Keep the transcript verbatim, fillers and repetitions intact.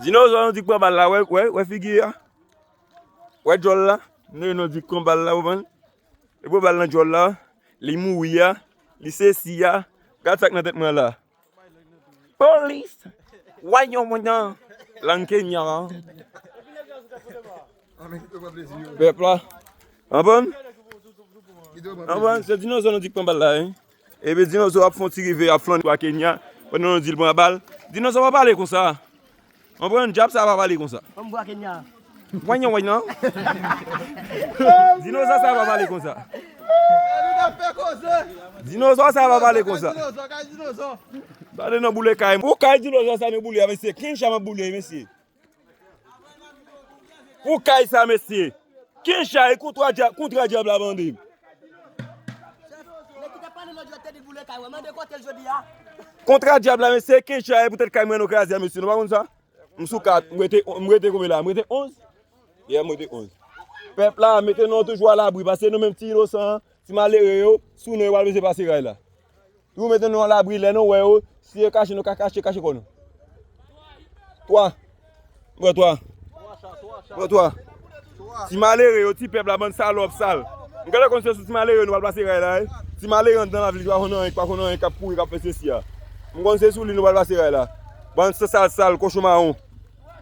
Dinozò nou di k pran bal la, wè, wè, wè figi a. Wè djòl la. Nou, nou di k pran bal la, ou konprann? Li pran bal nan djòl la. Li mouri a. Li sesi a. Gad sa k nan tèt mwen la. Polis! Wayon mwen nan lang Kenya. Pèp la. Anprann? Anprann? Se dinozò nou di k pran bal la, wi. Epi dinozò ap fè yon ti rive, ap flannen bwa Kenya. Pandan nou di l pran bal. Dinozò pa pale konsa. Anprann? Dyab sa pa pale konsa. Fanm bwa Kenya. Wanyan, wanyan. Dinozò sa pa pale konsa. Dinozò sa pa pale konsa. Gade nan boule kay. Pou kay dinozò sa nou boule a, mesye. Kenn chay m ap boule, mesye. Pou kay sa, mesye. Kenn chay, kontra dyab, kontra dyab la bande. Nèg ki te pale lòt jou a te di l boule kay, wè, mande kote l jodi a. Kontra dyab la, mesye, kenn chay, poutèt kay mwen nou kraze a, mesye. Nou pa konn sa? M sou kat, m rete, m rete konbyen la? M rete onz? Yeah, m rete onz. Pèp la, mete nou toujou alabri, paske nou menm ti inosan, ti malere yo, sou nou yo pral bezwen pase ray la. Yo mete nou alabri, lè nou wè yo, si yo kache, nou ka kache, kache kò nou. Twa. M pran twa. M pran twa. Ti malere yo, ti pèp la, bann salòp sal. M genlè konn se sou ti malere yo nou pral pase ray la, wi. Ti malere anndan lavil ki pa konn anyen, ki pa konn anyen, k ap kouri, k ap fè sesi a. M konn se sou li nou pral pase ray la. Bann sal sal, kochon mawon.